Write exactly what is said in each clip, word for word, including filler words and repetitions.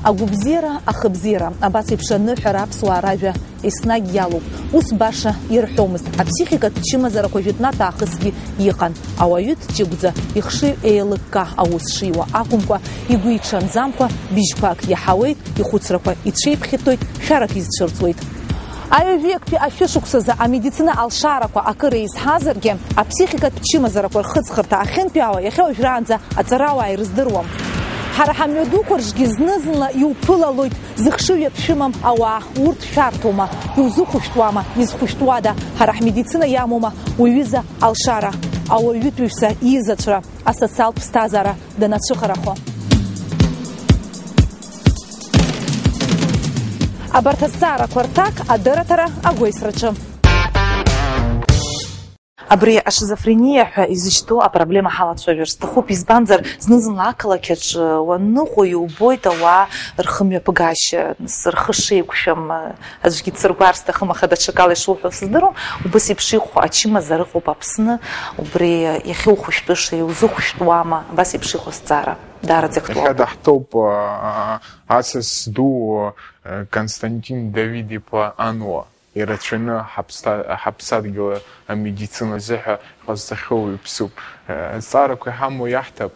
Агәыбзиара, ахыбзиара, абас еиԥш аныҳәара аԥсуаа ражәа еснагь иалоуп. Ус баша ирҳәомызт. Аԥсихикатә чымазарақәа жәытәнатә аахысгьы иҟан. Ауаҩы дҷыгәӡа, ихшыҩ еилыкка аус шиуа акәымкәа, игәы иҽанӡамкәа быжьқәак иаҳауеит, ихәыцрақәа ицәеиԥхьыттоит, шәарак изцәырҵуеит. Аҩажәеиктәи ашәышықәсазы амедицина алшарақәа акыр еизҳазаргьы, аԥсихикатә чымазарақәа рхыҵхырҭа ахьынтәаауа иахьа уажәраанӡа аҵарауаа ирыздыруам. Ҳара ҳамҩадуқәа рҿгьы зны-зынла иуԥылалоит зыхшыҩ иаԥшәымам ауаа, урҭ шәарҭоума, иузыхәышәтәуама, изхәышәтәуада, ҳара ҳмедицина иамоума уҩыза алшара, ауаҩытәыҩса иизаҵәра, асоциалтә ԥсҭазаара данацәыхарахо. Абарҭ азҵаарақәа рҭак адырраҭара агәеисраҿы. Абри ашизофрениа ҳәа изышьҭоу апроблема ҳалацәажәар сҭахуп, избанзар, зны-зынла ақалақь аҿы уаныҟоу иубоит ауаа рхымҩаԥгашьа, рхы шеиқәшәам, аӡәгьы дсыргәаар сҭахым, аха даҽакала ишуҳәо сыздыруам, убас еиԥш иҟоу ачымазара ыҟоуп Аԥсны, убри иахьухәышәтәыша, иузыхәышәтәуама, абас еиԥш иҟоу азҵаара даараӡа актуалтәуп. Иахьа даҳҭоуп, а, асас ду, а, Константин Давид-иԥа Ануа. Ирацәаны ҳаԥсҭа-, ҳаԥсадгьыл амедицина азыҳәа иҟазҵахьоу иԥсуп. Азҵаарақәа иҳамоу иаҳҭап.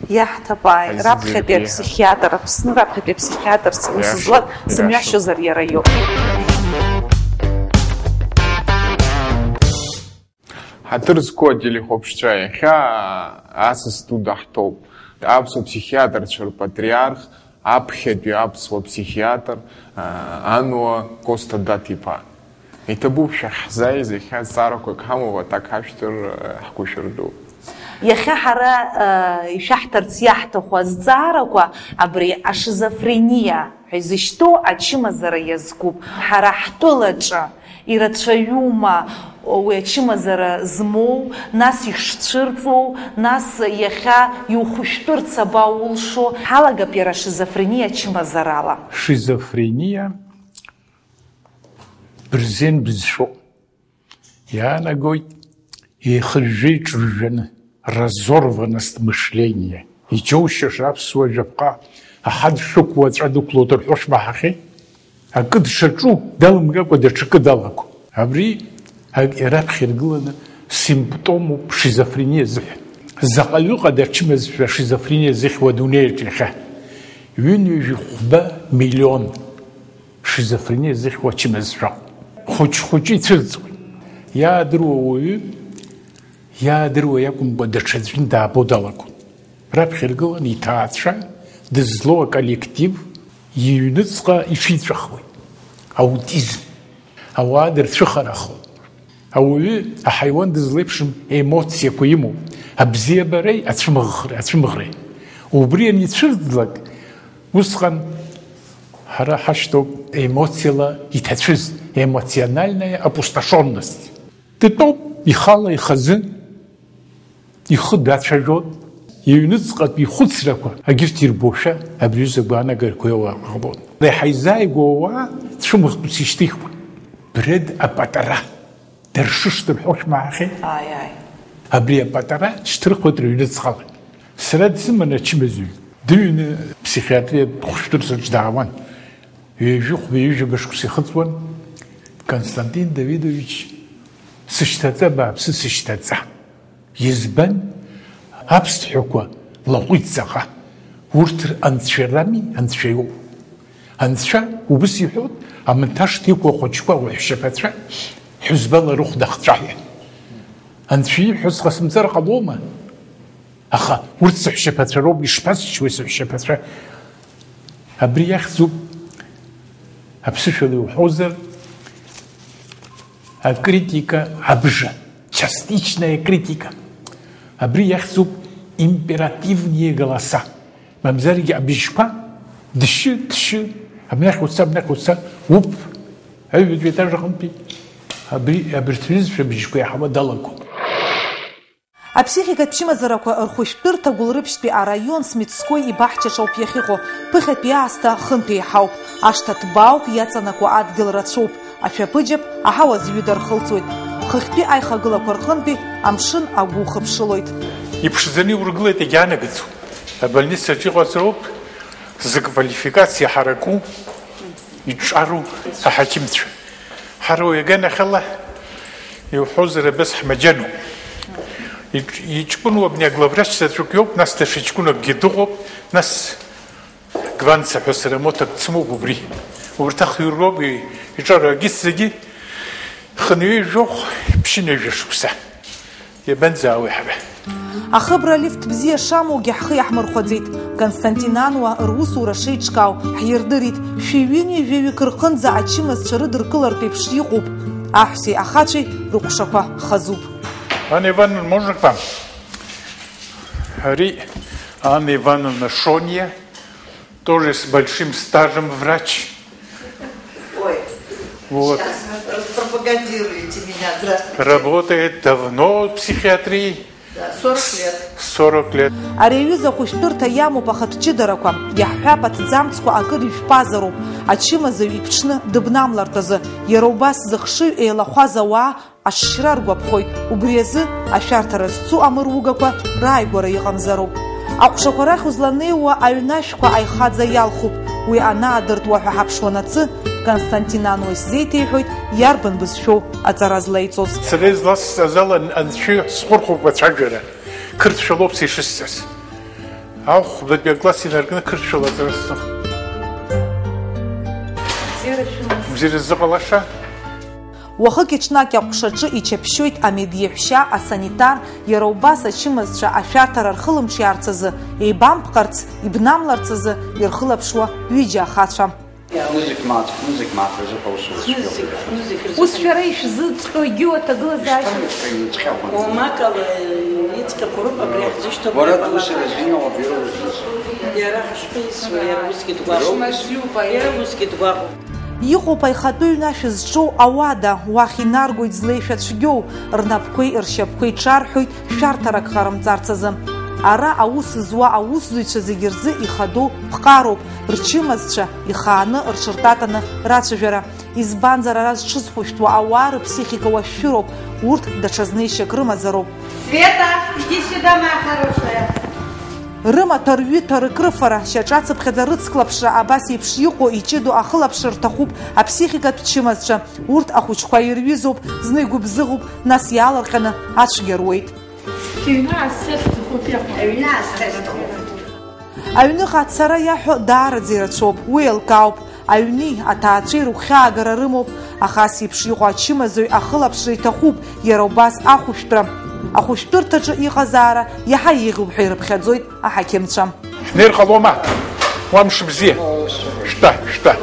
Иаҳҭап, ааи, Ҳаизыӡырҩып раԥхьатәи еиҳа. Аԥсихиатр, Аԥсны раԥхьатәи аԥсихиатрс аус Иашоуп, злаз, иашоуп. Сымҩашьозар иара иоуп. Ҳаҭыр зқәу ателехәаԥшцәа, иахьа асас ду даҳҭоуп. Аԥсуа ԥсихиатрцәа рпатриарх, аԥхьатәи аԥсуа ԥсихиатр, а, Ануа Косҭа Даҭ-иԥа. Иҭабуп шәахьҳзааиз, иахьа зҵаарақәак ҳамоуп, аҭак ҳашәҭыр, а, ҳгәы шәырдууп. Иахьа ҳара, а, ишәаҳҭарц иаҳҭаху азҵаарақәа абри ашизофрениа ҳәа изышьҭоу ачымазара иазкуп. Ҳара ҳтәылаҿы ирацәаҩума уи ачымазара змоу, нас ишцәырҵуоу, нас иахьа иухәышәтәырц абаулшо? Ҳалагап иара ашизофрениа ачымазарала. Шизофрениа бырзен бызшәоуп. Иаанагоит еихыжәжәа-еиҿыжәжәаны, разорванность мышления. Иџьоушьаша аԥсуа жәаԥҟа аҳа дшықәу аҵәа дықәлоит рҳәо шмаҳахьеи? Акы дшаҿу далымгакәа даҽакы далагон. Абри ак-, раԥхьа иргыланы симптомуп шизофрениа азыҳәан. Заҟаҩы ыҟада ачымазцәа шизофрениа зыхьуа адунеиаҿ иахьа? Ҩынҩажәи хәба миллион. Шизофрениа зыхьуа ачымазцәа хәыҷ-хәыҷы ицәырҵуеит. Иаадыруа уаҩы, иаадыруа иакәымкәа, даҽаӡәы даабо далагон. Раԥхьа иргыланы иҭаацәа, дызлоу аколлектив иҩныҵҟа иҽиҵәахуеит. Аутизм. Ауаа дырцәыхарахоит. Ауаҩы аҳаиуан дызлеиԥшым емоциақәа имоуп, абзиабареи ацәымӷхреи, ацәымӷреи. Убри аницәырҵлак, усҟан ҳара ҳашьҭоуп емоциала иҭацәыз, эмоциональная опустошённость. Дтәоуп ихала ихазы, ихы дацәажәоит, иҩныҵҟатәи ихәыцрақәа, агьырҭ ирбошәа, абри аҩыза агәаанагарақәа иоуа ҟалон. Иаҳа изааигәоу ауаа цәымӷтәыс ишьҭихуан. Бред апатара. Дыршышт рҳәо шәмаҳахьеи? Ааи, ааи. Абри апатара шьҭырхуеит рыҩныҵҟала. Сара дсыман ачымазаҩ. Дыҩны ԥсихиатриатә хәышәтәырҭаҿ даауан. Ҩажәи хәба, ҩажәаба шықәса ихыҵуан. Константин Давидович, сышьҭаҵа, бааԥсы, сышьҭаҵа. Избан? Аԥсҭҳәақәа лаҟәит ҵаҟа. Урҭ анцәа рами, анцәа иоуп. Анцәа убыс иҳәоит, амонтаж ҭиқәа ахәыҷқәа, уаҳәшьаԥацәа, ҳәызбала рыхә дахҵәаҳәа. Анцәа ииҳәоз ҟасымҵар ҟалома? Аха урҭ сыҳәшьаԥацәа роуп, ишԥасшьуеи сыҳәшьаԥацәа? Абри иахьӡуп, аԥсышәала иуҳәозар, акритика абжа, частичная критика. Абри иахьӡуп императивные голоса. Мамзаргьы абжьқәа дышьы, дышьы, абнахь уца, абнахь уца, уп, аҩбатәи аетаж аҟынтәи абри, абырҭ рҩызцәа абжьқәа иаҳауа далагон. Аԥсихикатә чымазарақәа рхәышәтәырҭа Гәылрыԥшьтәи араион Смитской ибаҳчаҿоуп иахьыҟоу, ԥыхьатәи аасҭа хынтә еиҳауп, ашҭа ҭбаауп, иаҵанакуа адгьыл рацәоуп, ашәаԥыџьаԥ, аҳауа зҩыда рхылҵуеит, хыхьтәи аихагылақәа рҟынтәи амшын агәы ухыԥшылоит. Иԥшӡаны иургылеит, егьаанагӡом. Абольницаҿ иҟаҵароуп, Зквалификациа ҳараку, иҿару аҳақьымцәа. Ҳара уи аганахьала иуҳәозар абас ҳмаџьаноуп. Иҿ-, иҷкәыноу абни аглавврач заҵәык иоуп, нас даҽа ҷкәынакгьы дыҟоуп, нас Гванца ҳәа сара моҭак дсымоуп убри. Убарҭ ахҩыроуп и-, иҿару агьыс зегьы хынҩажәохә, ԥшьынҩажәа шықәса. Иабанӡаауеи ҳара? Ахыбра лифт бзиа шамоугьы ҳхы иаҳмырхәаӡеит. Константин Ануа русура шеиҿкаау ҳирдырит. Шәи ҩынҩажәаҩык рҟынӡа ачымазцәа рыдыркылартә еиԥш иҟоуп. Аҳәсеи ахацәеи рыҟәшақәа хазуп. Анна Ивановна, можно к вам? Ари Анна Ивановна Шониа, тоже с большим стажем врач. Ой, вот. Сейчас вы пропагандируете меня. Здравствуйте. Работает давно в психиатрии. Да, сорок лет. Сорок лет. Ари аҩыза ахәышәтәырҭа иамоуп ахатә ҷыдарақәа. Иаҳҳәап, аҭӡамцқәа акыр ижәпазароуп. Ачымазаҩ иԥҽны дыбнамлартә азы, иара убас зыхшыҩ еилахәаз ауаа ашшра ргәаԥхоит. Убри азы ашәарҭара зцу амыругақәа рааигәара иҟамзароуп. Аҟәшақәа рахь узланеиуа аҩнашәқәа аихаӡа иалхуп. Уи анаадыртуа ҳәа ҳаԥшуанацы, Константин Ануа исзеиҭеиҳәоит иарбан бызшәоу аҵара злеиҵоз. Сара изласҵаз ала ан-, анцәа схәырхәоуп ацәажәара. Қырҭшәалоуп са ишысҵаз. Ахәбатәи акласс инаркны қырҭшәала аҵара сҭахуп. Бзиара шәымаз. Бзиара ззыҟалаша. Уахыки-ҽнаки аҟәшаҿы ичаԥшьоит амедиаҳәшьа, асанитар, иара убас ачымазцәа ашәарҭара рхылымҿиаарц азы, еибамԥҟарц, ибнамларц азы ирхылаԥшуа ҩыџьа ахацәа. Хнызқь мааҭ, хнызқь мааҭ рзыҳәа усура цәгьоуп. Ус шәара ишәзыҵҟьо егьиу аҭагылазаашьа? Ишԥамыҵҟьои, иҵҟьахуан. Уамакала иҵҟьахо роуп абри ҳзышьҭоу. Уара абри ус абалаҟа. Иара ҳашԥаисуа, иара усгьы дгәаҟуп. Иара усгьы дгәаҟуп. Иҟоуп аихатәы ҩнашә зҿоу ауада, уахь инаргоит злеишәа цәгьоу, рнапқәеи ршьапқәеи ҿарҳәоит шәарҭарак ҟарымҵарц азы. Ара аус зуа аусзуҩцәа зегьы рзы ихадоу ԥҟароуп, рчымазцәа ихааны, рҽыртатаны рацәажәара. Избанзар, ара зҽызхәышәтәуа ауаа рыԥсихика уашәшәыроуп, урҭ даҽа знеишьак рымазароуп. Света, иди сюда, моя хорошая. Рымаҭәа-рҩыҭәа рыкрыфара, шьаҿацыԥхьаӡа рыцклаԥшра абас еиԥш иҟоу иҷыдоу ахылаԥшра рҭахуп аԥсихикатә чымазцәа. Урҭ ахәыҷқәа ирҩызоуп, зны игәыбзыӷуп, нас иаалырҟьаны ацәгьа руеит. Шәыҩны аасцарц сҭахуп, иахәа. Аҩны аасцарц сҭахуп. Аҩныҟа ацара иаҳәо даараӡа ирацәоуп, уи еилкаауп. Аҩни аҭаацәеи рыгәхьаагара рымоуп, аха ас еиԥш иҟоу ачымазаҩ ахылаԥшра иҭахуп, иара убас ахәышәтәра. Ахәышәтәырҭаҿы иҟазаара иаҳа еиӷьуп ҳәа ирыԥхьаӡоит аҳақьымцәа. Ҳнеир ҟалома? Уа мшыбзиа! Шәтәа, шәтәа!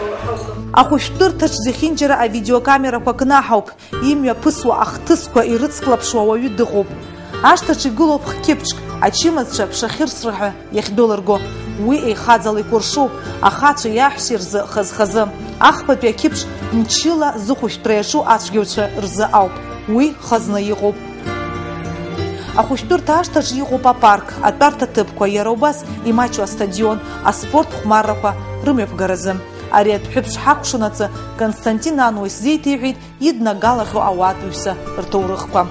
Ахәышәтәырҭаҿ зехьынџьара авидеокамерақәа кнаҳауп. Имҩаԥысуа ахҭысқәа ирыцклаԥшуа ауаҩы дыҟоуп. Ашҭаҿ игылоуп хқьыԥҽк, ачымазцәа ԥшахьырсра ҳәа иахьдәылырго. Уи еихаӡала икәыршоуп, ахацәеи аҳәсеи рзы хаз-хазы. Ахԥатәи ақьыԥш мчыла зыхәышәтәра иаҿу ацәгьауцәа рзы ауп. Уи хазны иҟоуп. Ахәышәтәырҭа ашҭаҿ иҟоуп апарк, атәарҭа ҭыԥқәа, иара убас имаҷу астадион, аспорт хәмаррақәа рымҩаԥгаразы. Ари адәҳәыԥш ҳакәшонаҵы, Константин Ануа исзеиҭеиҳәеит иднагалахьоу ауаатәыҩса рҭоурыхқәа.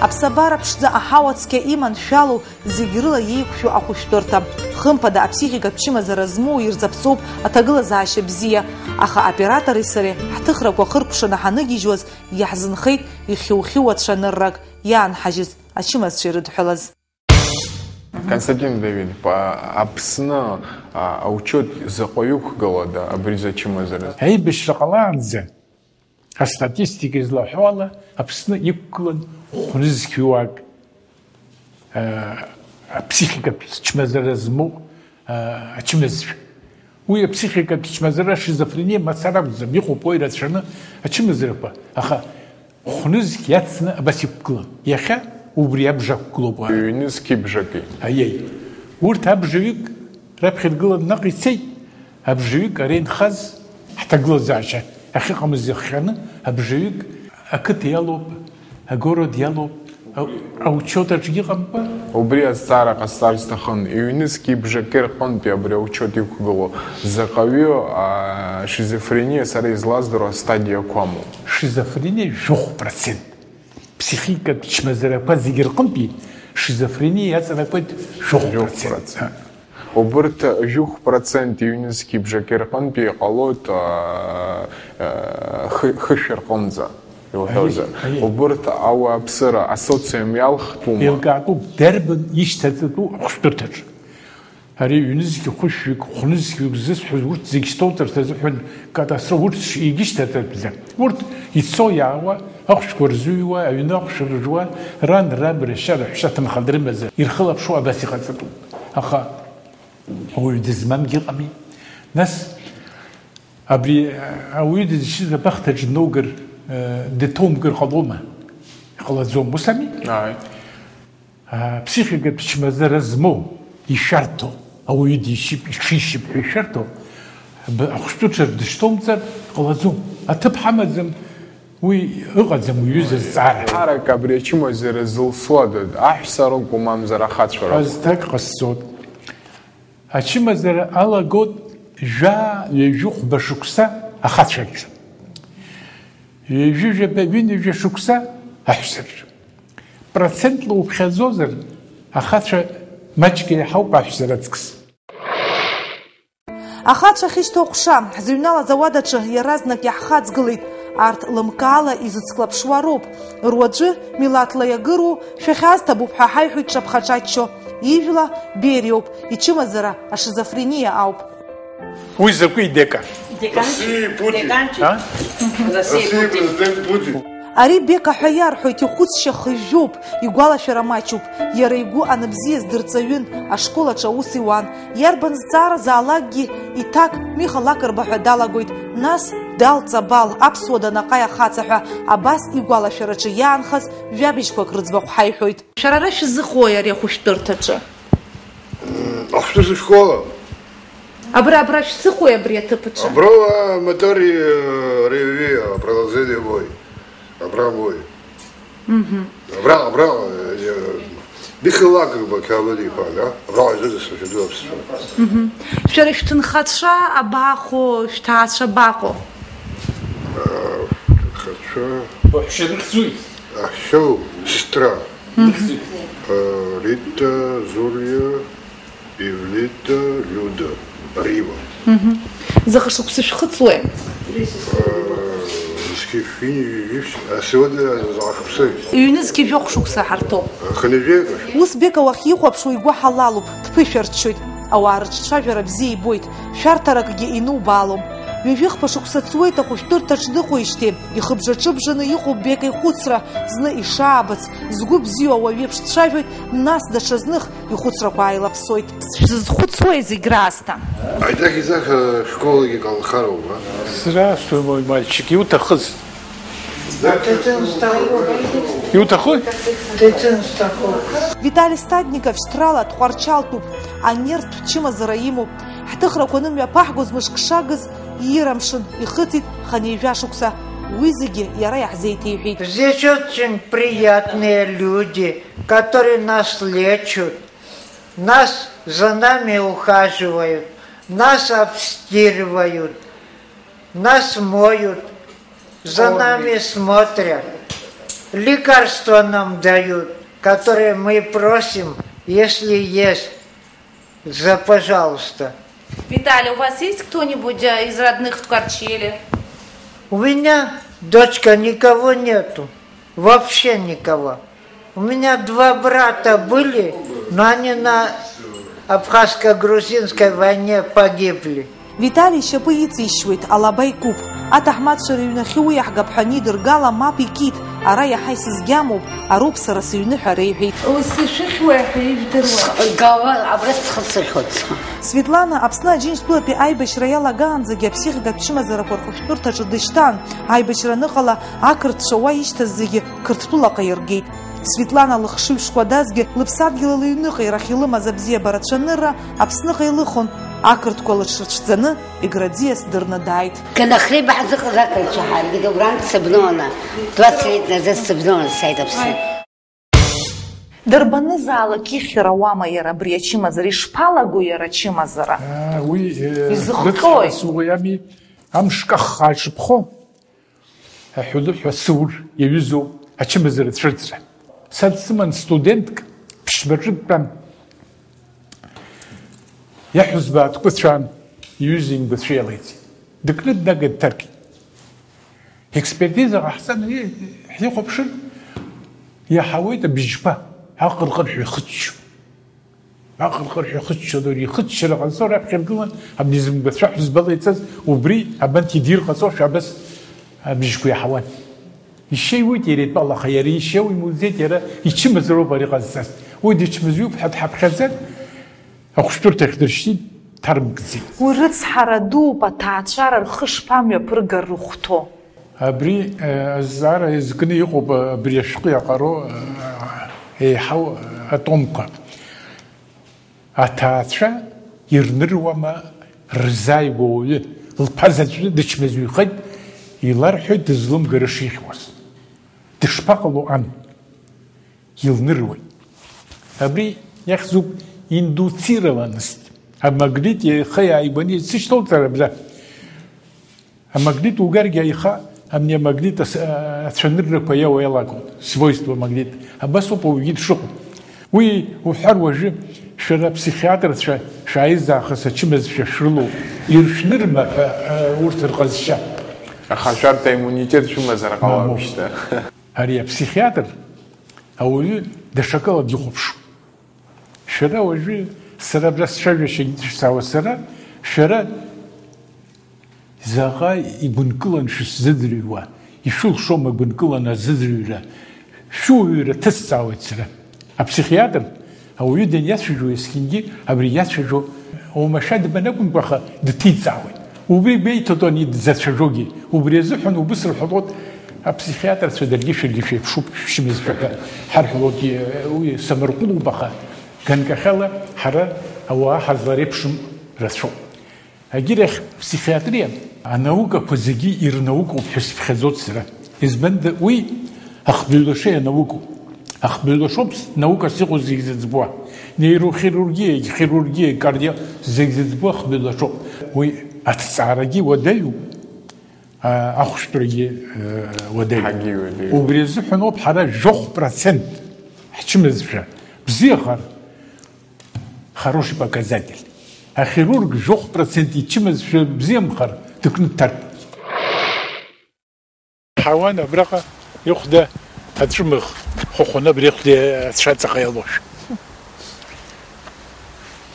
Аԥсабара ԥшӡа аҳауа цқьа иманшәалоу, зегь рыла иеиқәшәо ахәышәтәырҭа. Хымԥада, аԥсихикатә чымазара змоу ирзаԥҵоуп аҭагылазаашьа бзиа, аха аоператори сареи ҳҭыхрақәа хыркәшаны ҳаныгьежьуаз, иаҳзынхеит ихьу-хьууа цәаныррак иаанҳажьыз ачымазцәа ирыдҳәалаз. Константин Давидов, а, Аԥсны, а, аучет заҟаҩ ықәгылада абри зачымазараз? Аибашьра ҟалаанӡа, астатистика излаҳәо ала, Аԥсны иқәгылан хәнызқьҩык, а, аԥсихикатә чмазара змоу, а, ачымазцәа. Уи аԥсихикатә чмазара, шизофрениа мацара акәӡам, иҟоуп уи рацәаны ачымазарақәа, аха хәнызқь иацны абас иқәгылан. Иахьа убри абжа ақәгылоуп уара. Ҩнызқьи бжаки. Аиеи. Урҭ абжаҩык раԥхьа иргыланы наҟ ицеит, абжаҩык ара инхаз ҳҭагылазаашьа ахьыҟамыз иахҟьаны абжаҩык ақыҭа иалоуп, агород иалоуп, ау-, аучет аҿгьы ыҟамкәа. Убри азҵаара ҟасҵар сҭахын, ҩнызқьи бжаки рҟынтәи абри аучет иқәгылоу заҟаҩы, а, шизофрениа сара излаздыруа астадиақәа амоуп? Шизофрениа жәохә процент. Ԥсихикатә чмазарақәа зегьы рҟынтәи шизофрениа иаҵанакуеит жәохә процент. Жәохә процент. Убырҭ жәохә процент иҩнызқьи бжаки рҟынтәи иҟалоит, аа, аа, хы-, хышә рҟынӡа, иуҳәозар. Аиеи, аиеи. Убырҭ ауааԥсыра асоциум иалхтәума? Еилкаатәуп, дарбан ишьҭаҵатәу ахәшәтәырҭаҿы. Ари ҩнызқь хәышәҩык, хәнызқьҩык зысҳәоз урҭ зегь шьҭоуҵарц азыҳәан катастрофа, урҭ ш-, егьышьҭаҵатәӡам. Урҭ ицо-иаауа, ахәшәқәа рзыҩуа, аҩны ахәшә ржуа, ран, раб, рашьа, раҳәшьа ҭынха дрымазар, ирхылаԥшуа абас иҟаҵатәуп. Аха ауаҩ дызмамгьы ыҟами. Нас абри, а, ауаҩы дызшьыз абахҭаҿ дноугар, э, дыҭоумгар ҟалома? Иҟалаӡом, ус ами? Ааи. Аԥсихикатә чмазара змоу, ишәарҭоу, ауаҩы дишьып, иҽишьып ҳәа ишәарҭоу, б-, ахәшәтәыцәа дышьҭоумҵар ҟалаӡом. Аҭыԥ ҳамаӡам, уи ыҟаӡам уҩыза зҵаара. Ҳарак абри ачымазара зылсуада, аҳәса ракәу, мамзар ахацәа ракәу? Азҭак ҟасҵоит. Ачымазара алагоит жәа, ҩажәи хәба шықәса ахацәагьы. Ҩажәи жәаба, ҩынҩажәа шықәса аҳәсагьы. Процентла уԥхьаӡозар, ахацәа маҷк еиҳауп аҳәса раҵкыс. Ахацәа ахьышьҭоу аҟәша, ҳзыҩналаз ауадаҿы иаразнак иаҳхаҵгылеит. Арҭ лымкаала изыцклаԥшуа роуп. Руаӡәы, милаҭла иагыруоу, шәахьааз ҭабуп ҳәа ҳаиҳәоит дшаԥхаҽаччо. Ижәла Бериоуп, ичымазара ашизофрениа ауп. Уи закәи, Бека? Деканчик. России Путин. Деканчик. А? России России Путин. Президент Путин. Ари Бека ҳәа иарҳәоит, ихәыцшьа хыжәжәоуп, игәалашәара маҷуп. Иара игәы анбзиаз дырҵаҩын, ашкол аҿы аус иуан. Иарбан зҵаара заалакгьы иҭак Миха Лакрба ҳәа далагоит, нас Дал Ҵабал, аԥсуа данаҟаи ахаҵа ҳәа, абас игәалашәараҿы иаанхаз жәабжьқәак рыӡбахә ҳаиҳәоит. Шәара ара шәзыҟои ари ахәышәтәырҭаҿы? Ахәшәтәырҭа школа. Абра, абра шәзыҟои абри аҭыԥ аҿы? Абра, а, мотор и, э, реве, а, продолжение бой. Абра бой. Мгм. Абра, абра, э, э, Михаил Лакрба, Кьабадиԥа, да? Абра аӡәы дысцәажәо аԥсшәа. Мгм. Шәара шәҭынхацәа абаҟоу, шәҭаацәа абаҟоу? Э, ҭынхацәа. Уаҳәшьа дыхьӡуи? Аҳәшьоу, сестра. Мгм. Э, Рита, Зурия, Иолита, Люда, Рима. Мгм. Заҟа шықәса шәхыҵуеи? Э, зқьи фини, вивс-, а сегодня заҟа шықәсеи? Ҩнызқьи жәохә шықәса ҳарҭоуп. Хынҩажәеи акәашә. Ус Бека уахьихәаԥшуа игәы ҳалалуп, дԥышәарччоит. Ауаа рыҿцәажәара бзиа ибоит, шәарҭаракгьы инубаалом. Ҩажәихԥа шықәса ҵуеит ахәышәтәырҭаҿ дыҟоижьҭеи, ихыбжаҿыбжаны иҟоуп Бека ихәыцра, зны ишаабац, згәы бзиоу ауаҩ иеиԥш дцәажәоит, нас даҽазных ихәыцрақәа ааилаԥсоит. Шәзызхәыцуеи зегь раасҭа? Айдак-еиҵак, э, школагьы калхароуп, а? Здравствуй, мой мальчик, иуҭахыз? Иуҭахуи? Витали Стадников шьҭрала дҟәарчалтәуп, анервтә чымазара имоуп. Ҳҭыхрақәа анымҩаԥаҳгоз мышк шагыз иирамшын, ихыҵит хынҩажәа шықәса. Уи зегьы иара иаҳзеиҭеиҳәеит. Здесь очень приятные люди, которые нас лечат, нас, за нами ухаживают, нас обстирывают, нас моют, за нами смотрят, лекарства нам дают, которые мы просим, если есть, за пожалуйста. Виталий, у вас есть кто-нибудь, э, из родных в Корчели? У меня дочка, никого нету. Вообще никого. У меня два брата были, но они на абхазско-грузинской войне погибли. Витали ишьапы иҵишьуеит, алаба икуп. Аҭаҳмадцәа рыҩнахьы уи иаҳгап ҳәа анидыргала, мап икит, ара иаҳа исызгьамоуп, ароуп сара сыҩны ҳәа реиҳәеит. Ус ишәыхьуеи ҳәа ижәдыруа? Схгауа, абра схы сыхьуеит. Светлана Аԥсны Аџьынџьтәылатәи аибашьра иалагаанӡагьы аԥсихикатә чымазарақәа рхәышәтәырҭаҿы дышьҭан. Аибашьра аныҟала, ақырҭцәа уа ишьҭаз зегьы Қырҭтәылаҟа иргеит. Светлана лыхшыҩ шкәадазгьы лыԥсадгьыл лыҩныҟа ирахь илымаз абзиабара цәанырра Аԥсныҟа илыхон, ақырҭқәа лыҽрыцәӡаны Егра аӡиас дырны дааит. Ганахреиба ҳзыҟаз ақырҭцәа ҳаргеит, убранӡа сыбналаны, двадцать лет назад сыбналаны сааит Аԥсны. Дарбанызаалак ихьыр ауама иара абри ачымазара, ишԥалаго иара ачымазара? Аа, уи, э, изыхҟьои? Рыцҳара сугәаҩами, амш каххаа иҽыԥхо. Аҳәылыҳәа сур иаҩызоуп ачымазара цәырҵра. Са дсыман студентк ԥшьбаҿы дтәан. Иаҳәызба аҭкәыцәаан иҩыза имгәацәа иалеиҵеит. Дыкны днаган дҭаркит. Експертиза ҟаҳҵан, ҳихәаԥшыр, иаҳауеит абжьқәа, аҟырҟырҳәа ихыччо. Аҟырҟырҳәа ихыччо, дара ихыччара ҟазҵо раԥхьа иргылан, абни зымгәацәа ҳәызбала иҵаз, убри абанҭ идир ҟаҵошәа абас абжьқәа иаҳауан. Ишьеиуеит иара итәала, аха иара ишьеу имуӡеит, иара ичымазароуп ари ҟазҵаз. Уи дычмазаҩуп ҳәа дҳаԥхьаӡан, ахәышәтәырҭахь дыршьит, дҭарымкӡеит. Уи рыцҳара дууп, аҭаацәара рхы шԥамҩаԥыргар рыхәҭоу? Абри, э, азҵаара иазкны иҟоуп, э, абри ашәҟәы иаҟароу, э, еиҳау, э, атомқәа. Аҭаацәа ирныруама рзааигәоу ауаҩы? Лԥа заҵәы дычмазаҩхеит, иларҳәоит дызлымгара шихьуаз. Дышԥаҟало ан? Илныруеит. Абри иахьӡуп индуцированность. Амагнит ихы иааигәаны ицышьҭоуҵар абра. Амагнит угаргьы аиха, амни амагнит ас-, а-, ацәаныррақәа иауа иалагон, свойство магнит. Абас ауп ауаҩгьы дшыҟоу. Уи уҳәар уажәы, шәара аԥсихиатрцәа шәааизаахыс ачымазцәа шәрылоу, иршәнырма ҳәа, а, урҭ рҟазшьа. Аха шәарҭ аиммунитет шәымазар ҟалап. Мамоу. Шьҭа. Ари аԥсихиатр ауаҩы даҽакала дихәаԥшуп. Шәара уажәы, сара абра сцәажәашьагьы дышәцаауа сара, шәара заҟа игәынкылан шәысзыӡырҩуа, ишәылшома гәынкылан азыӡырҩра, шәуаҩра ҭысҵаауеит сара. Аԥсихиатр ауаҩы даниацәажәо есқьынгьы абри иацәажәо оумашәа дманакәымкәаха дҭиҵаауеит. Убри гәеиҭоит ани дзацәажәогьы. Убри азыҳәан убыс рҳәалоит, аԥсихиатрцәа даргьы шәаргьы шәеиԥшуп, шәшьымызшәа ҳәа ҳарҳәалоит, уи самырҟәылуп, аха ганкахьала ҳара ауаа ҳазлареиԥшым рацәоуп. Агьырахь, ԥсихиатриа анаукақәа зегьы ирнаукоуп ҳәа сыԥхьаӡоит сара. Избанда, уи ахбаҩлаша ианаукоуп. Ахбаҩлашоуп наукас иҟоу зегь зыӡбуа. Нейрохирургиагь, хирургиагь, кардио-, зегь зыӡбуа ахбаҩлашоуп. Уи аҭҵаарагьы уадаҩуп, а, ахәшәтәрагьы, э, уадаҩуп. Ҳагьы уадаҩуп. Убри азыҳәан ауп ҳара жәохә процент ҳчымазшәа бзиахар, хороший показатель. Ахирург жәохә процент ичымазшәа бзиамхар, дыкны дҭаркуеит. Ҳауан абраҟа ихәда аҵәымӷ хәахәаны абри ихәда ацәа ҵаҟа иалоушәа.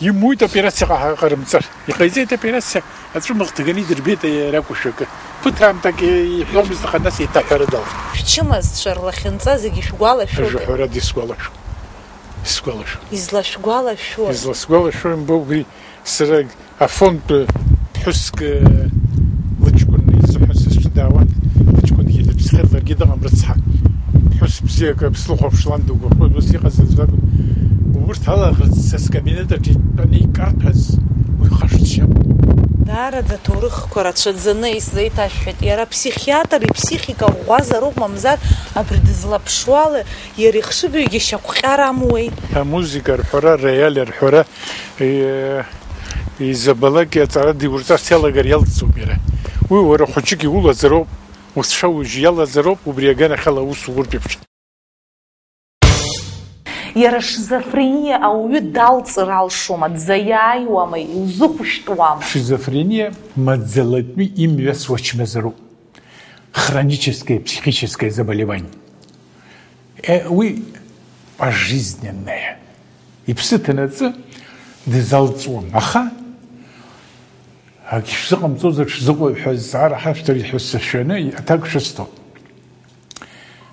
Имуит операциа ҟаҳ-, ҟарымҵар. Иҟаиҵеит операциа, аҵәымӷ ҭганы идырбеит иара акәушәа акы. Ԥыҭраамҭак иҳәомызт, аха нас еиҭаҳәара далҵит. Шәчымазцәа рлахьынҵа зегьы шәгәалашәоит? Ажәаҳәарада исгәалашәом. Исгәалашәом. Излашәгәалашәои? Изласгәалашәо имбо, убри сара афондтә ԥҳәыск, э, лыҷкәын изыҳәан сызҿы даауан, лыҷкәынгьы дыԥсхьеит, ларгьы дыҟам, рыцҳа. Ԥҳәыс бзиак, слыхәаԥшлан дыгәаԥхоит, ус иҟаз аӡә акәын. Убырҭ алаӷырӡ са скабинет аҿы итәаны икарҭәаз уи хашҭшьа. Даараӡа аҭоурыхқәа рацәаӡаны исзеиҭашәҳәеит. Иара аԥсихиатр иԥсихика ӷәӷәазароуп, мамзар абри дызлаԥшуала иара ихшыбаҩгьы шьақәҟьар амуеи? Амузыка арҳәара, ароиал арҳәара, Е, изабалак аҵара диурҵарц иалагар иалҵӡом иара. Уи уара хәыҷык иулаӡароуп, уцәа-ужь иалаӡароуп, убри аганахьала аус ууртә еиԥш. Иара шизофрениа ауаҩы далҵыр алшома, дзаиааиуама, илзыхәышәтәуама? Шизофрениа маӡалатәи имҩасуа чмазароуп. Хроническое психическое заболевание. Э, уи пожизненное. Иԥсы ҭанаҵы дызалҵуам. Аха, ак шәзыҟамҵозар, шәзыҟои ҳәа зҵаара ҳашәҭар ҳәа сашәаны аҭак шәысҭоит.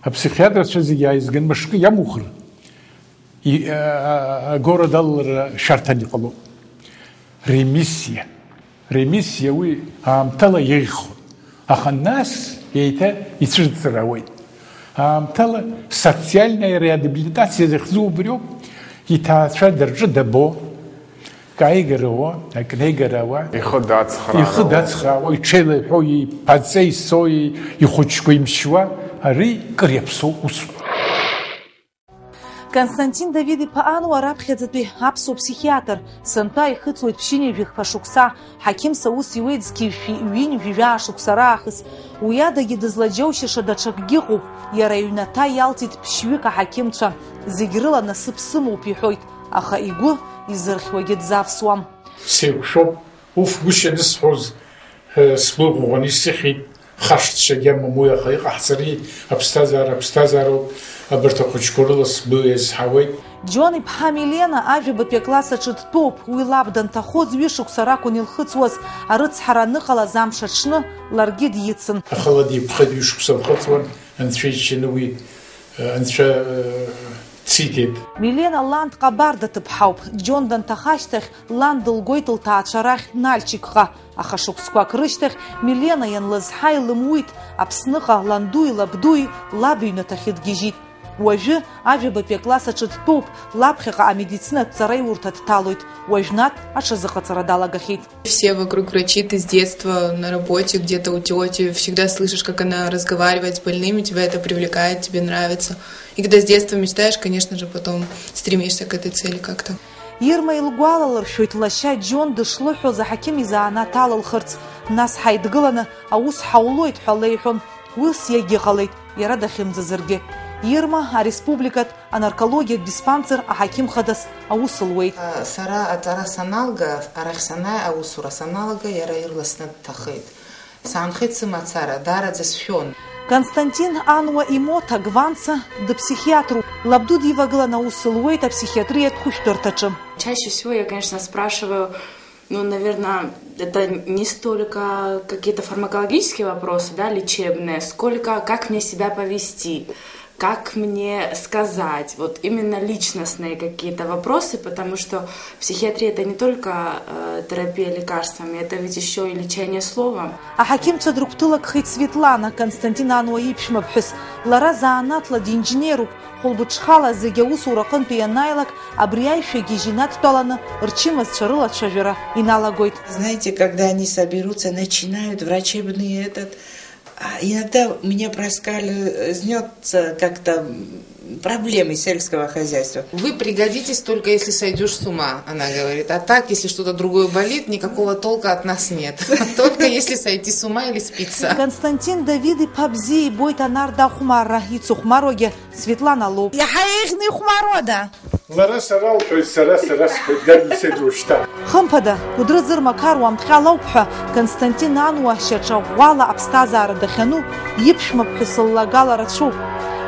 Аԥсихиатрцәа зегьы ааизган мышкы иамухыр, и-, а-, а-, агора далалара шәарҭан иҟалоит. Ремиссиа. Ремиссиа уи аамҭала иеиӷьхон. Аха нас еиҭа ицәырҵыр ауеит. Аамҭала социальная реабилитациа захьӡу убриоуп, иҭаацәа дырҿы дабо, каигара уа, акнеигара уа, ихы дацхраауа. Ихы дацхраауа, иҽеилаҳәо, иԥаҵа исо, и-, ихәыҷқәа имшьуа, ари кыр иаԥсоу усуп. Константин Давид-иԥа Ануа раԥхьаӡатәи аԥсуа ԥсихиатр, сынтәа ихыҵуеит ԥшьынҩажәи хԥа шықәса, ҳақьымс аус иуеит зқьи жәшәи ҩынҩажәи жәаа шықәса раахыс, уи адагьы дызлаџьоушьаша даҽакгьы ыҟоуп, иара иҩнаҭа иалҵит ԥшьҩык аҳақьымцәа, зегь рыла насыԥ сымоуп иҳәоит, аха игәы изырхьуагьы дзавсуам. Сеиқәшәоуп, уф, гәышьа анысҳәоз, э, сгәы ӷәӷәаны исыхьит, хашҭшьагьы амам уи, аха иҟаҳҵари, аԥсҭазаара аԥсҭазаароуп, абарҭ ахәыҷқәа рыла сгәы иазҳауеит. Џьон иԥҳа Милена ажәабатәи акласс аҿы дтәоуп, уи лаб данҭахоз ҩышықәса ракәын илхыҵуаз, арыцҳара аныҟалаз амш аҽны ларгьы дицын. Аха ла деиқәхеит, ҩышықәса лхыҵуан, анцәа иџьшьаны уи, э, анцәа, э, дсиҭеит. Милена лан дҟабарда ҭыԥҳауп, Џьон данҭаха ашьҭахь лан дылгоит лҭаацәа рахь Нальчикҟа. Аха шықәсқәак рышьҭахь Милена ианлызҳа илымуит, Аԥсныҟа ландуи лабдуи лаб иҩнаҭахьы дгьежьит. Уажәы ажәабатәи акласс аҿы дтәоуп, лаԥхьаҟа амедицинатә ҵараиурҭа дҭалоит, уажәнатә аҽазыҟаҵара далагахьеит. Все вокруг врачи, ты с детства на работе, где-то у тети, всегда слышишь, как она разговаривает с больными, тебя это привлекает, тебе нравится. И когда с детства мечтаешь, конечно же, потом стремишься к этой цели как-то. Ирма илгәалалыршәоит лашьа Џьон дышлыҳәоз аҳақьым изанааҭ алылхырц, нас ҳаидгыланы аус ҳаулоит ҳәа леиҳәон. Ус иагьыҟалеит, иара дахьымӡазаргьы. Ирма ареспубликатә анаркологиатә диспансер аҳақьым хадас аус луеит. Сара аҵара саналга, арахь санааи, аусура саналага, иара ирласны дҭахеит. Саанхеит сымацара, даараӡа сшәон. Константин Ануа имоҭа Гванца дыԥсихиатруп. Лабду дивагылан аус луеит аԥсихиатриатә хәышәтәырҭаҿы. Чаще всего я, конечно, спрашиваю, ну, наверное, это не столько какие-то фармакологические вопросы, да, лечебные, сколько как мне себя повести, как мне сказать, вот именно личностные какие-то вопросы, потому что психиатрия — это не только, э, терапия лекарствами, это ведь ещё и лечение словом. Аҳақьымцәа дрыгәҭылакхеит Светлана, Константин Ануа иԥшәмаԥҳәыс. Лара занааҭла динџьнеруп, хәылбыҽхала зегьы аусура аҟынтәи ианааилак, абри аишәагьежь инадтәаланы рчымазцәа рылацәажәара иналагоит. Знаете, когда они соберутся, начинают врачебный этот, а, иногда мне проскальзнётся как-то, м, проблемы сельского хозяйства. Вы пригодитесь только если сойдёшь с ума, она говорит. А так, если что-то другое болит, никакого толка от нас нет. Только если сойти с ума или спиться. Константин Давид-иԥа бзиа ибоит анарда ахәмарра, ицыхәмаруагьы Светлана лоуп. Иаҳа еиӷьны ихәмаруада? Лара сара лҳәоит, сара, сара сҳәоит, дад, седрушьҭа. Хымԥада, Кәыдры зырмақаруа амҭҟьала ауп ҳәа, Константин Ануа шьаҿа ӷәӷәала аԥсҭазаара дахьану, иԥшәмаԥҳәыс ллагала рацәоуп.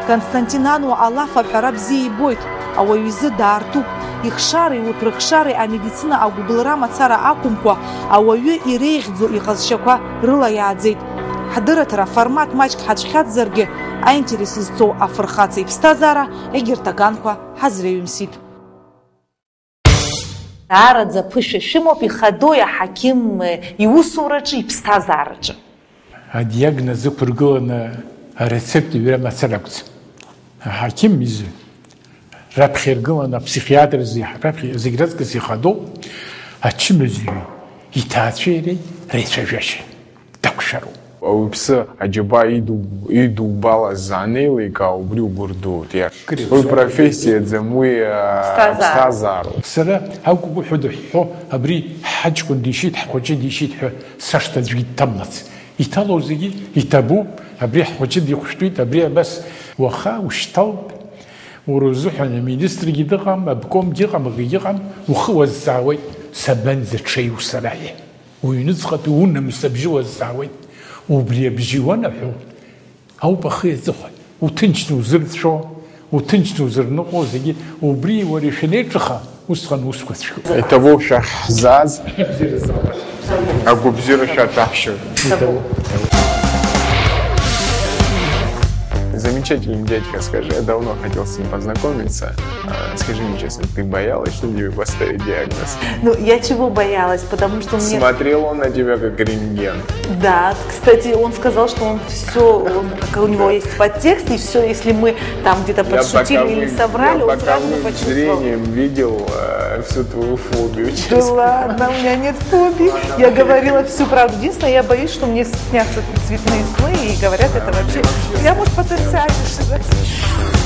Константин Ануа алаф аҳәара бзиа ибоит, ауаҩ изы даартуп. Ихшареи урҭ рыхшареи амедицина агәыбылра мацара акәымкәа, ауаҩы иреиӷьӡоу иҟазшьақәа рыла иааӡеит. Ҳдырраҭара аформат маҷк ҳацәхьаҵзаргьы, аинтерес зҵоу афырхаҵа иԥсҭазаара егьырҭ аганқәа ҳазреиҩымсит. Даараӡа ԥышәа шәымоуп ихадоу аҳақьым иусураҿы, иԥсҭазаараҿы. Адиагноз ықәыргыланы арецепт иҩра мацара акәӡам. Аҳақьым изы раԥхьа иргыланы аԥсихиатр изы раԥхьа зегь раҵкыс ихадоу ачымазаҩи иҭаацәеи иареи реицәажәашьа. Дақәшәароуп. Уԥсы аџьабаа иду-, идубалаз анеиликаа, убри угәырдуеит, иа-, Кыри. Уи профессиаӡам, уи, а, Ԥсҭазаара. Ԥсҭазаароуп. Сара акәыкәу ҳәа дыҳәҳәо, абри ҳаҷкәын дишьит, ҳхәыҷы дишьит ҳәа сашҭа аӡәгьы дҭамлац. Иҭало зегьы иҭабуп, абри ҳхәыҷы дихәшәтәит, абри абас уаха ушьҭалт, уара узыҳәан аминистргьы дыҟам, обкомгьы ыҟам, акгьы ыҟам, ухы уазҵаауеит, сабанӡа ҽеиу сара ҳәа. Уҩныҵҟатәи унамыс абжьы уазҵаауеит. Убри абжьы уанаҳәо ауп ахи аҵыхәеи. Уҭынчны узырцәшәо, уҭынчны узырныҟәо зегьы убри уара ишәанеиҿыха, усҟан усқәа цәгьоуп. Иҭабуп шәаҳзааз. Агәабзиара шәаҭәаҳшьоит. Иҭабуп. Замечательный дядька, скажи, я давно хотел с ним познакомиться. А, скажи мне честно, ты боялась, что тебе поставят диагноз? Ну, я чего боялась? Потому что мне... Смотрел он на тебя как рентген. Да, кстати, он сказал, что он всё, он, как у него есть подтекст, и всё, если мы там где-то подшутили или соврали, он сразу бы почувствовал. Я боковым зрением видел, э, всю твою фобию, честно. Да ладно, у меня нет фобий. Я говорила всю правду. Единственное, я боюсь, что мне снятся цветные сны, и говорят, это вообще... Я, может, потенциально шизофрения.